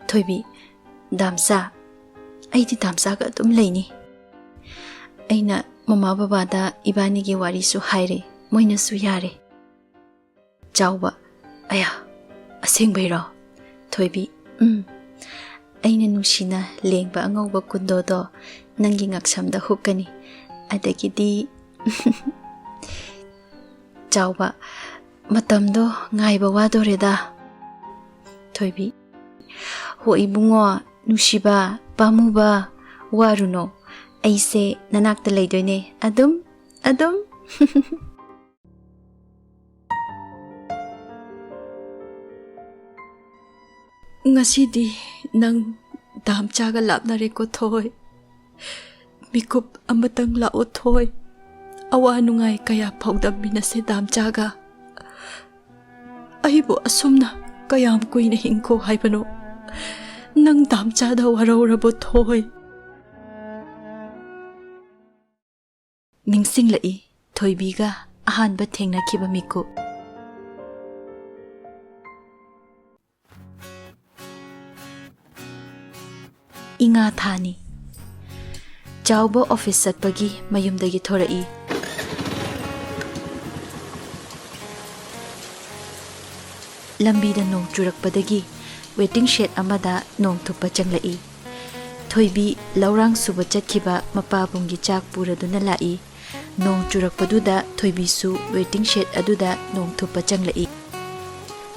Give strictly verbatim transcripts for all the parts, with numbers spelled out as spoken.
ꯊꯣꯏꯕꯤ, "ꯗꯥꯝꯆꯥ, ꯑꯩꯗꯤ ꯗꯥꯝꯆꯥꯒ ꯑꯗꯨꯝ ꯂꯩꯅꯤ꯫ ꯑꯩꯅ ꯃꯃꯥ ꯕꯕꯥꯗ ꯏꯕꯥꯅꯤꯒꯤ ꯋꯥꯔꯤꯁꯨ ꯍꯥꯏꯔꯦ, ꯃꯣꯏꯅꯁꯨ ꯌꯥꯔꯦ꯫" ꯆꯥꯎꯕ, "ꯑꯌꯥ, ꯑꯁꯦꯡꯕꯩꯔꯣ?" ꯊꯣꯏꯕꯤ, "ꯎꯝ, ꯑꯩꯅ ꯅꯨꯡꯁꯤꯅ ꯂꯦꯡꯕ ꯑꯉꯧꯕ ꯀꯨꯟꯗꯣꯗꯣ ꯅꯪꯒꯤ ꯉꯛꯁꯝꯗ ꯍꯨꯛꯀꯅꯤ꯫ ꯑꯗꯒꯤꯗꯤ..." ꯆꯥꯎꯕ, "ꯃꯇꯝꯗꯣ ꯉꯥꯏꯕ ꯋꯥꯗꯣꯔꯦꯗ꯫" ꯊꯣꯏꯕꯤ, "ꯍꯣ ꯏꯕꯨꯡꯉꯣ, ꯅꯨꯡꯁꯤꯕ, ꯄꯥꯝꯃꯨꯕ, ꯋꯥꯔꯨꯅꯣ꯫ ꯑꯩꯁꯦ ꯅꯅꯥꯛꯇ ꯂꯩꯗꯣꯏꯅꯦ ꯑꯗꯨꯝ, ꯑꯗꯨꯝ꯫" "ꯉꯁꯤꯗꯤ ꯅꯪ ꯗꯥꯝꯆꯥꯒ ꯂꯥꯞꯅꯔꯦꯀꯣ ꯊꯣꯏ꯫ ꯃꯤꯀꯨꯞ ꯑꯃꯇꯪ ꯂꯥꯛꯑꯣ ꯊꯣꯏ꯫ ꯑꯋꯥ ꯅꯨꯡꯉꯥꯏ ꯀꯌꯥ ꯐꯥꯎꯗꯝꯃꯤꯟꯅꯁꯦ ꯗꯥꯝꯆꯥꯒ꯫ ꯑꯩꯕꯨ ꯑꯁꯨꯝꯅ ꯀꯌꯥꯝ ꯀꯨꯏꯅ ꯍꯤꯡꯈꯣ ꯍꯥꯏꯕꯅꯣ? ꯅꯪ ꯗꯥꯝꯆꯥꯗ ꯋꯥꯔꯧꯔꯕꯣ ꯊꯣꯏ?" ꯅꯤꯡꯁꯤꯡꯂꯛꯏ ꯊꯣꯏꯕꯤꯒ ꯑꯍꯥꯟꯕ ꯊꯦꯡꯅꯈꯤꯕ ꯃꯤꯀꯨꯞ꯫ ꯏꯉꯥ ꯊꯥꯅꯤ꯫ ꯆꯥꯎꯕ ꯑꯣꯐꯤꯁ ꯆꯠꯄꯒꯤ ꯃꯌꯨꯝꯗꯒꯤ ꯊꯣꯔꯛꯏ꯫ ꯂꯝꯕꯤꯗ ꯅꯣꯡ ꯆꯨꯔꯛꯄꯗꯒꯤ ꯋꯦꯇꯤꯡ ꯁꯦꯗ ꯑꯃꯗ ꯅꯣꯡ ꯊꯨꯞꯄ ꯆꯪꯂꯛꯏ꯫ ꯊꯣꯏꯕꯤ ꯂꯧꯔꯥꯡ ꯁꯨꯕ ꯆꯠꯈꯤꯕ ꯃꯄꯥꯕꯨꯡꯒꯤ ꯆꯥꯛ ꯄꯨꯔꯗꯨꯅ ꯂꯥꯛꯏ꯫ ꯅꯣꯡ ꯆꯨꯔꯛꯄꯗꯨꯗ ꯊꯣꯏꯕꯤꯁꯨ ꯋꯦꯇꯤꯡ ꯁꯦꯗ ꯑꯗꯨꯗ ꯅꯣꯡ ꯊꯨꯞꯄ ꯆꯪꯂꯛꯏ꯫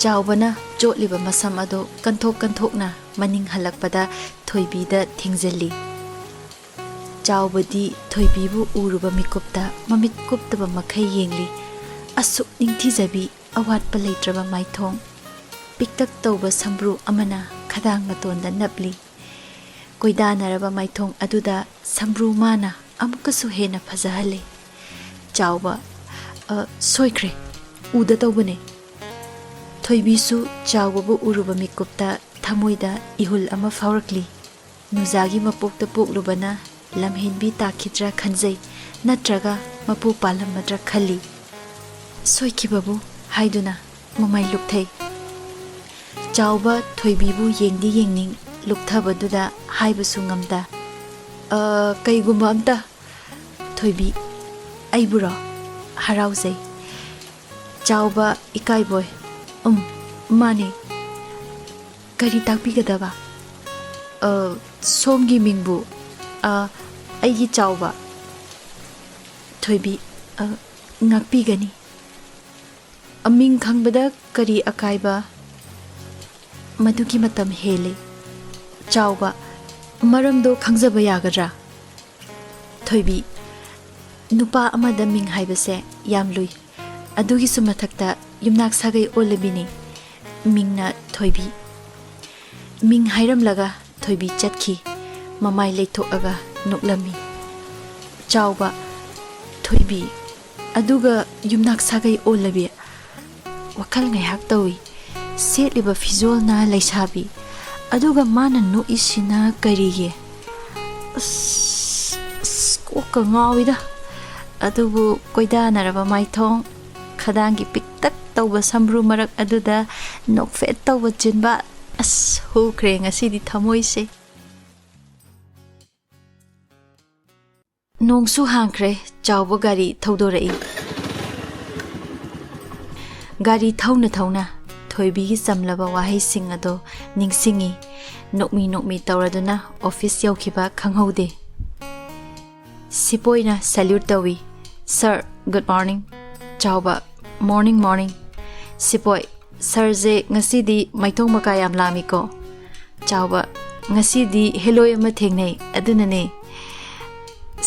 ꯆꯥꯎꯕꯅ ꯆꯣꯠꯂꯤꯕ ꯃꯁꯝ ꯑꯗꯨ ꯀꯟꯊꯣꯛ ꯀꯟꯊꯣꯛꯅ ꯃꯅꯤꯡ ꯍꯜꯂꯛꯄꯗ ꯊꯣꯏꯕꯤꯗ ꯊꯦꯡꯖꯤꯜꯂꯤ꯫ ꯆꯥꯎꯕꯗꯤ ꯊꯣꯏꯕꯤꯕꯨ ꯎꯔꯨꯕ ꯃꯤꯀꯨꯞꯇ ꯃꯃꯤꯠ ꯀꯨꯞꯇꯕ ꯃꯈꯩ ꯌꯦꯡꯂꯤ꯫ ꯑꯁꯨꯛ ꯅꯤꯡꯊꯤꯖꯕꯤ, ꯑꯋꯥꯠꯄ ꯂꯩꯇ꯭ꯔꯕ ꯃꯥꯏꯊꯣꯡ, ꯄꯤꯛꯇꯛ ꯇꯧꯕ ꯁꯝꯕ꯭ꯔꯨ ꯑꯃꯅ ꯈꯗꯥꯡ ꯃꯇꯣꯟꯗ ꯅꯞꯂꯤ꯫ ꯀꯣꯏꯗꯥꯅꯔꯕ ꯃꯥꯏꯊꯣꯡ ꯑꯗꯨꯗ ꯁꯝꯕ꯭ꯔꯨ ꯃꯥꯅ ꯑꯃꯨꯛꯀꯁꯨ ꯍꯦꯟꯅ ꯐꯖꯍꯜꯂꯤ꯫ ꯆꯥꯎꯕ, "ꯑ, ꯁꯣꯏꯈ꯭ꯔꯦ, ꯎꯗ ꯇꯧꯕꯅꯦ꯫" ꯊꯣꯏꯕꯤꯁꯨ ꯆꯥꯎꯕꯕꯨ ꯎꯔꯨꯕ ꯃꯤꯀꯨꯞꯇ ꯊꯃꯣꯏꯗ ꯏꯍꯨꯜ ꯑꯃ ꯐꯥꯎꯔꯛꯂꯤ꯫ ꯅꯨꯖꯥꯒꯤ ꯃꯄꯣꯛꯇ ꯄꯣꯛꯂꯨꯕꯅ ꯂꯝꯍꯦꯟꯕꯤ ꯇꯥꯈꯤꯗ꯭ꯔꯥ ꯈꯟꯖꯩ, ꯅꯠꯇ꯭ꯔꯒ ꯃꯄꯨ ꯄꯥꯜꯂꯝꯃꯗ꯭ꯔꯥ ꯈꯜꯂꯤ꯫ ꯁꯣꯏꯈꯤꯕꯕꯨ ꯍꯥꯏꯗꯨꯅ ꯃꯃꯥꯏ ꯂꯨꯞꯊꯩ꯫ ꯆꯥꯎꯕ ꯊꯣꯏꯕꯤꯕꯨ ꯌꯦꯡꯗꯤ ꯌꯦꯡꯅꯤꯡ, ꯂꯨꯞꯊꯕꯗꯨꯗ ꯍꯥꯏꯕꯁꯨ ꯉꯝꯗ꯫ "ꯑ, ꯀꯩꯒꯨꯝꯕ ꯑꯝꯇ"꯫ ꯊꯣꯏꯕꯤ, "ꯑꯩꯕꯨꯔꯣ?" ꯍꯔꯥꯎꯖꯩ꯫ ꯆꯥꯎꯕ ꯏꯀꯥꯏꯕꯣꯏ, "ꯎꯝ, ꯃꯥꯅꯦ꯫ ꯀꯔꯤ ꯇꯥꯛꯄꯤꯒꯗꯕ?" "ꯑ, ꯁꯣꯝꯒꯤ ꯃꯤꯡꯕꯨ?" "ꯑ, ꯑꯩꯒꯤ ꯆꯥꯎꯕ꯫" ꯊꯣꯏꯕꯤ, "ꯑ, ꯉꯥꯛꯄꯤꯒꯅꯤ꯫ ꯑ, ꯃꯤꯡ ꯈꯪꯕꯗ ꯀꯔꯤ ꯑꯀꯥꯏꯕ?" "ꯃꯗꯨꯒꯤ ꯃꯇꯝ ꯍꯦꯜꯂꯦ꯫" ꯆꯥꯎꯕ, "ꯃꯔꯝꯗꯣ ꯈꯪꯖꯕ ꯌꯥꯒꯗ꯭ꯔꯥ?" ꯊꯣꯏꯕꯤ, "ꯅꯨꯄꯥ ꯑꯃꯗ ꯃꯤꯡ ꯍꯥꯏꯕꯁꯦ ꯌꯥꯝ ꯂꯨꯏ꯫ ꯑꯗꯨꯒꯤꯁꯨ ꯃꯊꯛꯇ ꯌꯨꯝꯅꯥꯛ ꯁꯥꯒꯩ ꯑꯣꯜꯂꯕꯤꯅꯤ꯫" ꯃꯤꯡꯅ ꯊꯣꯏꯕꯤ꯫ ꯃꯤꯡ ꯍꯥꯏꯔꯝꯂꯒ ꯊꯣꯏꯕꯤ ꯆꯠꯈꯤ, ꯃꯃꯥꯏ ꯂꯩꯊꯣꯛꯑꯒ ꯅꯣꯛꯂꯝꯃꯤ꯫ ꯆꯥꯎꯕ, "ꯊꯣꯏꯕꯤ, ꯑꯗꯨꯒ ꯌꯨꯝꯅꯥꯛ ꯁꯥꯒꯩ ꯑꯣꯜꯂꯕꯤ?" ꯋꯥꯈꯜ ꯉꯥꯏꯍꯥꯛ ꯇꯧꯏ꯫ ꯁꯦꯠꯂꯤꯕ ꯐꯤꯖꯣꯜꯅ ꯂꯩꯁꯥꯕꯤ, ꯑꯗꯨꯒ ꯃꯥꯅ ꯅꯣꯛꯏꯁꯤꯅ ꯀꯔꯤꯒꯤ? ꯑꯁ, ꯑꯁ, ꯀꯣꯛꯀ ꯉꯥꯎꯏꯗ꯫ ꯑꯗꯨꯕꯨ ꯀꯣꯏꯗꯥꯅꯔꯕ ꯃꯥꯏꯊꯣꯡ, ꯈꯗꯥꯡꯒꯤ ꯄꯤꯛꯇꯛ ꯇꯧꯕ ꯁꯝꯕ꯭ꯔꯨ ꯃꯔꯛ ꯑꯗꯨꯗ ꯅꯣꯛꯐꯦꯠ ꯇꯧꯕ ꯆꯤꯟꯕꯥꯜ꯫ ꯑꯁ, ꯍꯨꯈ꯭ꯔꯦ ꯉꯁꯤꯗꯤ ꯊꯃꯣꯏꯁꯦ꯫ ꯅꯣꯡꯁꯨ ꯍꯥꯡꯈ꯭ꯔꯦ, ꯆꯥꯎꯕ ꯒꯥꯔꯤ ꯊꯧꯗꯣꯔꯛꯏ꯫ ꯒꯥꯔꯤ ꯊꯧꯅ ꯊꯧꯅ ꯊꯣꯏꯕꯤꯒꯤ ꯆꯝꯂꯕ ꯋꯥꯍꯩꯁꯤꯡ ꯑꯗꯣ ꯅꯤꯡꯁꯤꯡꯉꯤ꯫ ꯅꯣꯛꯃꯤ ꯅꯣꯛꯃꯤ ꯇꯧꯔꯗꯨꯅ ꯑꯣꯐꯤꯁ ꯌꯧꯈꯤꯕ ꯈꯪꯍꯧꯗꯦ꯫ ꯁꯤꯄꯣꯏꯅ salute ꯇꯧꯏ꯫ "Sir, good morning꯫" ꯆꯥꯎꯕ, "Morning, morning꯫" ꯁꯤꯄꯣꯏ, "ꯁꯥꯔꯁꯦ ꯉꯁꯤꯗꯤ ꯃꯥꯏꯊꯣꯡ ꯃꯀꯥ ꯌꯥꯝ ꯂꯥꯝꯃꯤꯀꯣ?" ꯆꯥꯎꯕ, "ꯉꯁꯤꯗꯤ ꯍꯦꯂꯣꯏ ꯑꯃ ꯊꯦꯡꯅꯩ, ꯑꯗꯨꯅꯅꯦ꯫"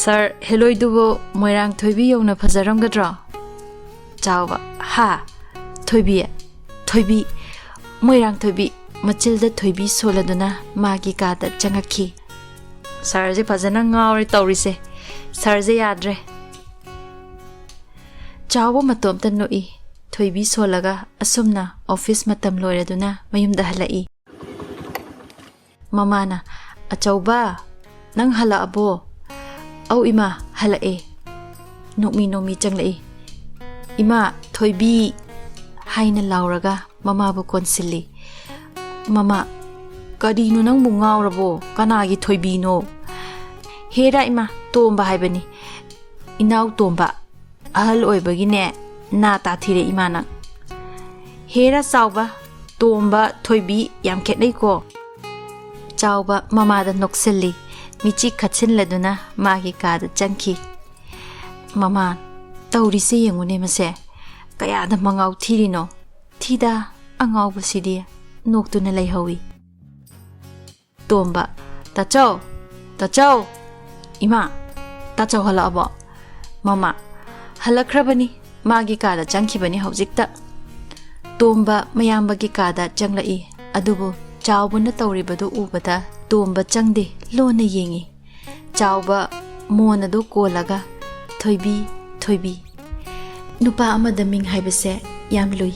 "ꯁꯥꯔ, ꯍꯦꯂꯣꯏꯗꯨꯕꯨ ꯃꯣꯏꯔꯥꯡ ꯊꯣꯏꯕꯤ ꯌꯧꯅ ꯐꯖꯔꯝꯒꯗ꯭ꯔꯣ?" ꯆꯥꯎꯕ, "ꯍꯥ? ꯊꯣꯏꯕꯤ? ꯊꯣꯏꯕꯤ?" ꯃꯣꯏꯔꯥꯡ ꯊꯣꯏꯕꯤ ꯃꯆꯤꯜꯗ ꯊꯣꯏꯕꯤ ꯁꯣꯜꯂꯗꯨꯅ ꯃꯥꯒꯤ ꯀꯥꯗ ꯆꯪꯉꯛꯈꯤ꯫ "ꯁꯥꯔꯁꯦ ꯐꯖꯅ ꯉꯥꯎꯔꯦ ꯇꯧꯔꯤꯁꯦ꯫ ꯁꯥꯔꯁꯦ ꯌꯥꯗ꯭ꯔꯦ꯫" ꯆꯥꯎꯕ ꯃꯇꯣꯝꯇ ꯅꯣꯛꯏ꯫ ꯊꯣꯏꯕꯤ ꯁꯣꯜꯂꯒ ꯑꯁꯨꯝꯅ ꯑꯣꯐꯤꯁ ꯃꯇꯝ ꯂꯣꯏꯔꯗꯨꯅ ꯃꯌꯨꯝꯗ ꯍꯜꯂꯛꯏ꯫ ꯃꯃꯥꯅ, "ꯑꯆꯧꯕ, ꯅꯪ ꯍꯜꯂꯛꯑꯕꯣ?" "ꯑꯧ ꯏꯃꯥ, ꯍꯜꯂꯛꯑꯦ꯫" ꯅꯣꯛꯃꯤ ꯅꯣꯛꯃꯤ ꯆꯪꯂꯛꯏ꯫ "ꯏꯃꯥ, ꯊꯣꯏꯕꯤ!" ꯍꯥꯏꯅ ꯂꯥꯎꯔꯒ ꯃꯃꯥꯕꯨ ꯀꯣꯟꯁꯤꯜꯂꯤ꯫ "ꯃꯃꯥ, ꯀꯔꯤꯅꯣ ꯅꯪꯕꯨ ꯉꯥꯎꯔꯕꯣ? ꯀꯅꯥꯒꯤ ꯊꯣꯏꯕꯤꯅꯣ?" "ꯍꯦꯔꯥ ꯏꯃꯥ, ꯇꯣꯝꯕ ꯍꯥꯏꯕꯅꯤ꯫ ꯏꯅꯥꯎ ꯇꯣꯝꯕ, ꯑꯍꯜ ꯑꯣꯏꯕꯒꯤꯅꯦ, ꯅꯥ ꯇꯥꯊꯤꯔꯦ ꯏꯃꯥ ꯅꯪ꯫" "ꯍꯦꯔꯥ ꯆꯥꯎꯕ, ꯇꯣꯝꯕ, ꯊꯣꯏꯕꯤ ꯌꯥꯝ ꯈꯦꯠꯅꯩꯀꯣ꯫" ꯆꯥꯎꯕ ꯃꯃꯥꯗ ꯅꯣꯛꯁꯤꯜꯂꯤ, ꯃꯤꯆꯤ ꯈꯠꯆꯤꯜꯂꯗꯨꯅ ꯃꯥꯒꯤ ꯀꯥꯗ ꯆꯪꯈꯤ꯫ "ꯃꯃꯥ, ꯇꯧꯔꯤꯁꯦ ꯌꯦꯡꯉꯨꯅꯦ ꯃꯁꯦ, ꯀꯌꯥꯗ ꯃꯉꯥꯎ ꯊꯤꯔꯤꯅꯣ꯫ ꯊꯤꯗ, ꯑꯉꯥꯎꯕꯁꯤꯗꯤ꯫" ꯅꯣꯛꯇꯨꯅ ꯂꯩꯍꯧꯏ꯫ ꯇꯣꯝꯕ, "ꯇꯥꯆꯧ! ꯇꯥꯆꯧ!" "ꯏꯃꯥ, ꯇꯥꯆꯧ ꯍꯜꯂꯛꯑꯕꯣ?" "ꯃꯃꯥ, ꯍꯜꯂꯛꯈ꯭ꯔꯕꯅꯤ, ꯃꯥꯒꯤ ꯀꯥꯗ ꯆꯪꯈꯤꯕꯅꯤ ꯍꯧꯖꯤꯛꯇ꯫" ꯇꯣꯝꯕ ꯃꯌꯥꯝꯕꯒꯤ ꯀꯥꯗ ꯆꯪꯂꯛꯏ꯫ ꯑꯗꯨꯕꯨ ꯆꯥꯎꯕꯅ ꯇꯧꯔꯤꯕꯗꯨ ꯎꯕꯗ ꯇꯣꯝꯕ ꯆꯪꯗꯦ, ꯂꯣꯟꯅ ꯌꯦꯡꯏ꯫ ꯆꯥꯎꯕ ꯃꯣꯟ ꯑꯗꯨ ꯀꯣꯜꯂꯒ, "ꯊꯣꯏꯕꯤ, ꯊꯣꯏꯕꯤ, ꯅꯨꯄꯥ ꯑꯃꯗ ꯃꯤꯡ ꯍꯥꯏꯕꯁꯦ ꯌꯥꯝ ꯂꯨꯏ꯫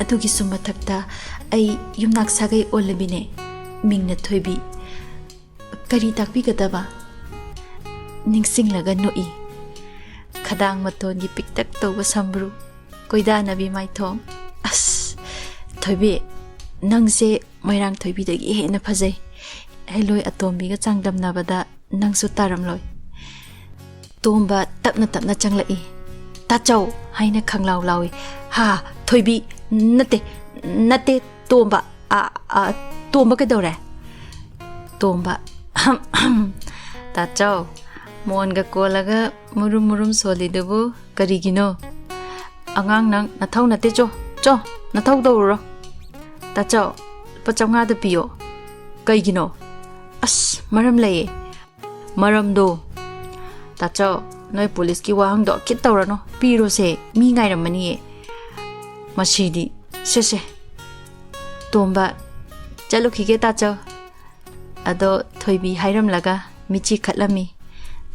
ꯑꯗꯨꯒꯤꯁꯨ ꯃꯊꯛꯇ ꯑꯩ ꯌꯨꯝꯅꯥꯛ ꯁꯥꯒꯩ ꯑꯣꯜꯂꯕꯤꯅꯦ, ꯃꯤꯡꯅ ꯊꯣꯏꯕꯤ꯫ ꯀꯔꯤ ꯇꯥꯛꯄꯤꯒꯗꯕ?" ꯅꯤꯡꯁꯤꯡꯂꯒ ꯅꯣꯛꯏ꯫ ꯈꯗꯥꯡ ꯃꯇꯣꯟꯒꯤ ꯄꯤꯛꯇꯛ ꯇꯧꯕ ꯁꯝꯕ꯭ꯔꯨ, ꯀꯣꯏꯗꯥꯅꯕꯤ ꯃꯥꯏꯊꯣꯡ꯫ "ꯑꯁ, ꯊꯣꯏꯕꯤ, ꯅꯪꯁꯦ ꯃꯣꯏꯔꯥꯡ ꯊꯣꯏꯕꯤꯗꯒꯤ ꯍꯦꯟꯅ ꯐꯖꯩ꯫ ꯍꯩꯂꯣꯏ ꯑꯇꯣꯝꯕꯤꯒ ꯆꯥꯡꯗꯝꯅꯕꯗ ꯅꯪꯁꯨ ꯇꯥꯔꯝꯂꯣꯏ꯫" ꯇꯣꯝꯕ ꯇꯞꯅ ꯇꯞꯅ ꯆꯪꯂꯛꯏ꯫ "ꯇꯥꯆꯧ!" ꯍꯥꯏꯅ ꯈꯪꯂꯥꯎ ꯂꯥꯎꯏ꯫ "ꯍꯥ, ꯊꯣꯏꯕꯤ? ꯅꯠꯇꯦ, ꯅꯠꯇꯦ, ꯇꯣꯝꯕ꯫ ꯑ, ꯑ, ꯇꯣꯝꯕ ꯀꯩꯗꯧꯔꯦ?" ꯇꯣꯝꯕ, "ꯑꯍꯝ, ꯑꯍꯝ꯫ ꯇꯥꯆꯧ, ꯃꯣꯟꯒ ꯀꯣꯜꯂꯒ ꯃꯨꯔꯨꯝ ꯃꯨꯔꯨꯝ ꯁꯣꯜꯂꯤꯗꯨꯕꯨ ꯀꯔꯤꯒꯤꯅꯣ? ꯑꯉꯥꯡ ꯅꯪ ꯅꯊꯧ ꯅꯠꯇꯦ, ꯆꯣ, ꯆꯣ, ꯅꯊꯧ ꯇꯧꯔꯨꯔꯣ꯫ ꯇꯥꯆꯧ, ꯂꯨꯄꯥ ꯆꯥꯝꯃꯉꯥꯗ ꯄꯤꯌꯣ꯫" "ꯀꯩꯒꯤꯅꯣ?" "ꯑꯁ, ꯃꯔꯝ ꯂꯩꯌꯦ꯫" "ꯃꯔꯝꯗꯣ?" "ꯇꯥꯆꯧ, ꯅꯣꯏ ꯄꯨꯂꯤꯁꯀꯤ ꯋꯥꯍꯪꯗꯣ ꯈꯤꯠ ꯇꯧꯔꯅꯨ, ꯄꯤꯔꯣꯁꯦ, ꯃꯤ ꯉꯥꯏꯔꯝꯃꯅꯤꯌꯦ꯫ ꯃꯁꯤꯗꯤ, ꯁꯦ, ꯁꯦ꯫" ꯇꯣꯝꯕ, "ꯆꯠꯂꯨꯈꯤꯒꯦ ꯇꯥꯆꯧ꯫" ꯑꯗꯣ ꯊꯣꯏꯕꯤ ꯍꯥꯏꯔꯝꯂꯒ ꯃꯤꯠꯆꯤ ꯈꯠꯂꯝꯃꯤ꯫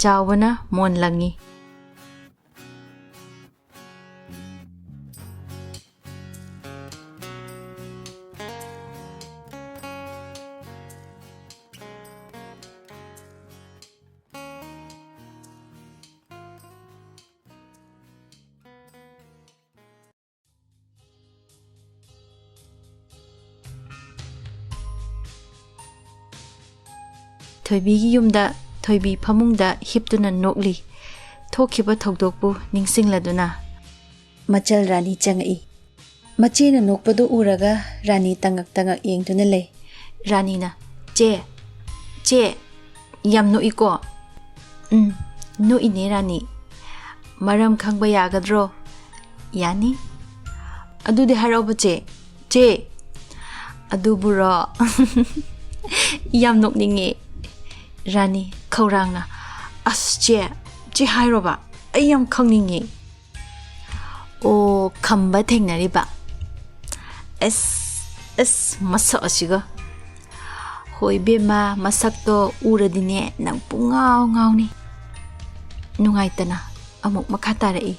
ꯆꯥꯎꯕꯅ ꯃꯣꯟ ꯂꯪꯉꯤ꯫ ꯊꯣꯏꯕꯤꯒꯤ ꯌꯨꯝꯗ ꯊꯣꯏꯕꯤ ꯐꯃꯨꯡꯗ ꯍꯤꯞꯇꯨꯅ ꯅꯣꯛꯂꯤ꯫ ꯊꯣꯛꯈꯤꯕ ꯊꯧꯗꯣꯛꯄꯨ ꯅꯤꯡꯁꯤꯡꯂꯗꯨꯅ ꯃꯆꯜ ꯔꯥꯅꯤ ꯆꯪꯉꯛꯏ꯫ ꯃꯆꯦꯅ ꯅꯣꯛꯄꯗꯨ ꯎꯔꯒ ꯔꯥꯅꯤ ꯇꯉꯛ ꯇꯉꯛ ꯌꯦꯡꯗꯨꯅ ꯂꯩ꯫ ꯔꯥꯅꯤꯅ, "ꯆꯦ, ꯆꯦ, ꯌꯥꯝ ꯅꯣꯛꯏꯀꯣ?" "ꯎꯝ, ꯅꯣꯛꯏꯅꯦ ꯔꯥꯅꯤ꯫ ꯃꯔꯝ ꯈꯪꯕ ꯌꯥꯒꯗ꯭ꯔꯣ?" "ꯌꯥꯅꯤ꯫" "ꯑꯗꯨꯗꯤ ꯍꯥꯏꯔꯛꯑꯣꯕ ꯆꯦ, ꯆꯦ꯫" "ꯑꯗꯨꯕꯨꯔꯣ?" "ꯌꯥꯝ ꯅꯣꯛꯅꯤꯡꯉꯦ꯫" ꯔꯥꯅꯤ ꯈꯧꯔꯥꯡꯅ, "ꯑꯁ ꯆꯦ, ꯆꯦ ꯍꯥꯏꯔꯣꯕ, ꯑꯩ ꯌꯥꯝ ꯈꯪꯅꯤꯡꯉꯦ꯫" "ꯑꯣ, ꯈꯝꯕ ꯊꯦꯡꯅꯔꯤꯕ?" "ꯑꯁ, ꯑꯁ, ꯃꯁꯛ ꯑꯁꯤꯒ꯫" "ꯍꯣꯏ ꯏꯕꯦꯝꯃ, ꯃꯁꯛꯇꯣ ꯎꯔꯗꯤꯅꯦ ꯅꯪ ꯄꯨꯡꯉꯥꯎ ꯉꯥꯎꯅꯤ꯫" ꯅꯨꯡꯉꯥꯏꯇꯅ ꯑꯃꯨꯛ ꯃꯈꯥ ꯇꯥꯔꯛꯏ꯫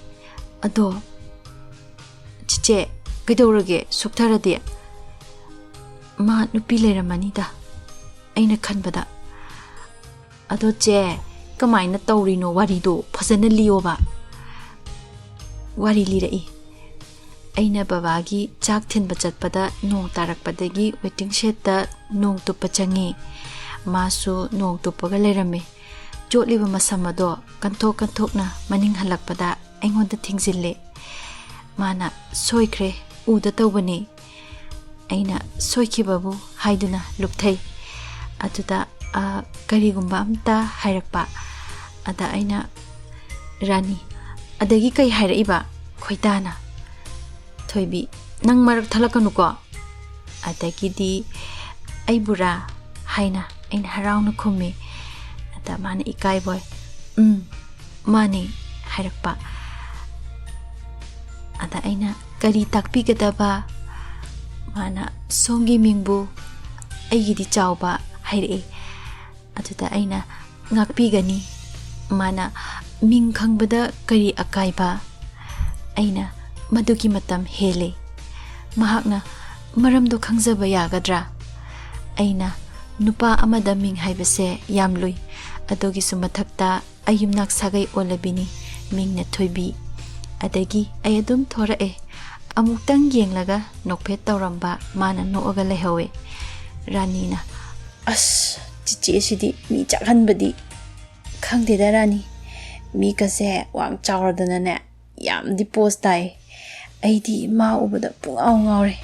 "ꯑꯗꯣ ꯆꯤꯆꯦ, ꯀꯩꯗꯧꯔꯒꯦ ꯁꯨꯛꯊꯔꯗꯤ?" "ꯃꯥ ꯅꯨꯄꯤ ꯂꯩꯔꯝꯃꯅꯤꯗ, ꯑꯩꯅ ꯈꯟꯕꯗ꯫" "ꯑꯗꯣ ꯆꯦ, ꯀꯃꯥꯏꯅ ꯇꯧꯔꯤꯅꯣ? ꯋꯥꯔꯤꯗꯣ ꯐꯖꯅ ꯂꯤꯌꯣꯕ꯫" ꯋꯥꯔꯤ ꯂꯤꯔꯛꯏ꯫ "ꯑꯩꯅ ꯕꯕꯥꯒꯤ ꯆꯥꯛ ꯊꯤꯟꯕ ꯆꯠꯄꯗ ꯅꯣꯡ ꯇꯥꯔꯛꯄꯗꯒꯤ ꯋꯦꯇꯤꯡ ꯁꯦꯠꯇ ꯅꯣꯡ ꯇꯨꯞꯄ ꯆꯪꯉꯤ꯫ ꯃꯥꯁꯨ ꯅꯣꯡ ꯇꯨꯞꯄꯒ ꯂꯩꯔꯝꯃꯤ꯫ ꯆꯣꯠꯂꯤꯕ ꯃꯁꯝ ꯑꯗꯣ ꯀꯟꯊꯣꯛ ꯀꯟꯊꯣꯛꯅ ꯃꯅꯤꯡ ꯍꯜꯂꯛꯄꯗ ꯑꯩꯉꯣꯟꯗ ꯊꯤꯡꯖꯤꯜꯂꯦ꯫ ꯃꯥꯅ 'ꯁꯣꯏꯈ꯭ꯔꯦ, ꯎꯗ ꯇꯧꯕꯅꯤ꯫ ꯑꯩꯅ ꯁꯣꯏꯈꯤꯕꯕꯨ ꯍꯥꯏꯗꯨꯅ ꯂꯨꯞꯊꯩ꯫ ꯑꯗꯨꯗ, ꯑ, ꯀꯔꯤꯒꯨꯝꯕ ꯑꯝꯇ ꯍꯥꯏꯔꯛꯄ꯫ ꯑꯗ ꯑꯩꯅ, "ꯔꯥꯅꯤ, ꯑꯗꯒꯤ ꯀꯩ ꯍꯥꯏꯔꯛꯏꯕ?" ꯈꯣꯏꯗꯥꯅ꯫ ꯊꯣꯏꯕꯤ, "ꯅꯪ ꯃꯔꯛ ꯊꯠꯂꯛꯀꯅꯨꯀꯣ꯫" ꯑꯗꯒꯤꯗꯤ, "ꯑꯩꯕꯨꯔꯥ?" ꯍꯥꯏꯅ ꯑꯩꯅ ꯍꯔꯥꯎꯅ ꯈꯨꯝꯃꯤ꯫ ꯑꯗ ꯃꯥꯅ ꯏꯀꯥꯏꯕꯣꯏ, "ꯎꯝ, ꯃꯥꯅꯦ" ꯍꯥꯏꯔꯛꯄ꯫ ꯑꯗ ꯑꯩꯅ, "ꯀꯔꯤ ꯇꯥꯛꯄꯤꯒꯗꯕ?" ꯃꯥꯅ, "ꯁꯣꯝꯒꯤ ꯃꯤꯡꯕꯨ?" "ꯑꯩꯒꯤꯗꯤ ꯆꯥꯎꯕ" ꯍꯥꯏꯔꯛꯏ꯫ ꯑꯗꯨꯗ ꯑꯩꯅ, "ꯉꯥꯛꯄꯤꯒꯅꯤ꯫" ꯃꯥꯅ, "ꯃꯤꯡ ꯈꯪꯕꯗ ꯀꯔꯤ ꯑꯀꯥꯏꯕ?" ꯑꯩꯅ, "ꯃꯗꯨꯒꯤ ꯃꯇꯝ ꯍꯦꯜꯂꯦ꯫" ꯃꯍꯥꯛꯅ, "ꯃꯔꯝꯗꯣ ꯈꯪꯖꯕ ꯌꯥꯒꯗ꯭ꯔꯥ?" ꯑꯩꯅ, "ꯅꯨꯄꯥ ꯑꯃꯗ ꯃꯤꯡ ꯍꯥꯏꯕꯁꯦ ꯌꯥꯝ ꯂꯨꯏ꯫ ꯑꯗꯨꯒꯤꯁꯨ ꯃꯊꯛꯇ ꯑꯩ ꯌꯨꯝꯅꯥꯛ ꯁꯥꯒꯩ ꯑꯣꯜꯂꯕꯤꯅꯤ, ꯃꯤꯡꯅ ꯊꯣꯏꯕꯤ꯫ ꯑꯗꯒꯤ ꯑꯩ ꯑꯗꯨꯝ ꯊꯣꯔꯛꯑꯦ꯫" ꯑꯃꯨꯛꯇꯪ ꯌꯦꯡꯂꯒ ꯅꯣꯛꯐꯦꯠ ꯇꯧꯔꯝꯕ ꯃꯥꯅ ꯅꯣꯛꯑꯒ ꯂꯩꯍꯧꯋꯦ꯫ ꯔꯥꯅꯤꯅ, "ꯑꯁ, ꯆꯤꯆꯦꯁꯤꯗꯤ ꯃꯤ ꯆꯥꯛꯍꯟꯕꯗꯤ꯫ ꯈꯪꯗꯦꯗ ꯔꯥꯅꯤ, ꯃꯤꯒꯁꯦ ꯋꯥꯡ ꯆꯥꯎꯔꯗꯅꯅꯦ, ꯌꯥꯝꯗꯤ ꯄꯣꯁ ꯇꯥꯏ꯫ ꯑꯩꯗꯤ ꯃꯥ ꯎꯕꯗ ꯄꯨꯡꯉꯥꯎ ꯉꯥꯎꯔꯦ꯫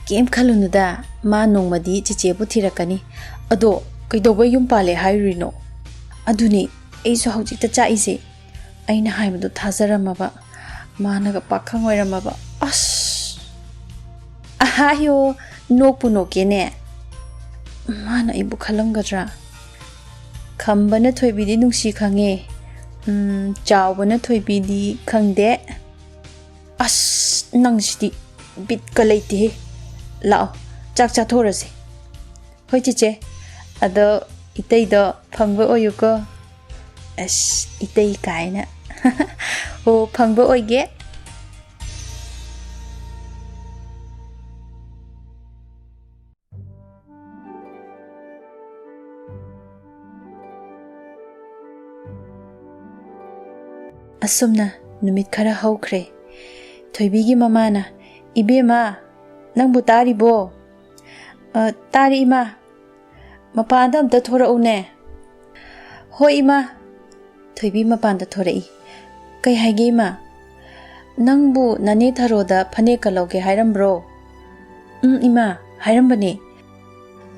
ꯀꯩꯝ ꯈꯜꯂꯨꯅꯨꯗ, ꯃꯥ ꯅꯣꯡꯃꯗꯤ ꯆꯤꯆꯦꯕꯨ ꯊꯤꯔꯛꯀꯅꯤ꯫ ꯑꯗꯣ ꯀꯩꯗꯧꯕꯩ ꯌꯨꯝ ꯄꯥꯜꯂꯦ ꯍꯥꯏꯔꯨꯔꯤꯅꯣ? ꯑꯗꯨꯅꯤ ꯑꯩꯁꯨ ꯍꯧꯖꯤꯛꯇ ꯆꯥꯛꯏꯁꯦ꯫ ꯑꯩꯅ ꯍꯥꯏꯕꯗꯣ ꯊꯥꯖꯔꯝꯃꯕ, ꯃꯥꯅꯒ ꯄꯥꯈꯪ ꯑꯣꯏꯔꯝꯃꯕ꯫ ꯑꯁ! ꯑꯍꯥꯌꯣ, ꯅꯣꯛꯄꯨ ꯅꯣꯛꯀꯦꯅꯦ꯫ ꯃꯥꯅ ꯑꯩꯕꯨ ꯈꯜꯂꯝꯒꯗ꯭ꯔꯥ? ꯈꯝꯕꯅ ꯊꯣꯏꯕꯤꯗꯤ ꯅꯨꯡꯁꯤ ꯈꯪꯉꯦ꯫ ꯎꯝ, ꯆꯥꯎꯕꯅ ꯊꯣꯏꯕꯤꯗꯤ ꯈꯪꯗꯦ꯫ ꯑꯁ, ꯅꯪꯁꯤꯗꯤ ꯕꯤꯠꯀ ꯂꯩꯇꯦꯍꯦ꯫ ꯂꯥꯛꯑꯣ, ꯆꯥꯛ ꯆꯥꯊꯣꯔꯁꯦ꯫ ꯍꯣꯏ ꯆꯤꯆꯦ, ꯑꯗꯣ ꯏꯇꯩꯗꯣ ꯐꯪꯕ ꯑꯣꯏꯌꯨꯀꯣ꯫ ꯑꯁ, ꯏꯇꯩ ꯀꯥꯏꯅ꯫ ꯑꯣ, ꯐꯪꯕ ꯑꯣꯏꯒꯦ꯫ ꯑꯁꯨꯝꯅ ꯅꯨꯃꯤꯠ ꯈꯔ ꯍꯧꯈ꯭ꯔꯦ꯫ ꯊꯣꯏꯕꯤꯒꯤ ꯃꯃꯥꯅ, "ꯏꯕꯦꯝꯃ, ꯅꯪꯕꯨ ꯇꯥꯔꯤꯕꯣ?" "ꯑ, ꯇꯥꯔꯤ ꯏꯃꯥ꯫ ꯃꯄꯥꯟꯗ ꯑꯝꯇ ꯊꯣꯔꯛꯎꯅꯦ꯫" "ꯍꯣꯏ ꯏꯃꯥ꯫" ꯊꯣꯏꯕꯤ ꯃꯄꯥꯟꯗ ꯊꯣꯔꯛꯏ꯫ "ꯀꯩ ꯍꯥꯏꯒꯦ ꯏꯃꯥ?" "ꯅꯪꯕꯨ ꯅꯅꯦ ꯊꯔꯣꯗ ꯐꯅꯦꯛꯀ ꯂꯧꯒꯦ ꯍꯥꯏꯔꯝꯕ꯭ꯔꯣ?" "ꯎꯝ ꯏꯃꯥ, ꯍꯥꯏꯔꯝꯕꯅꯦ꯫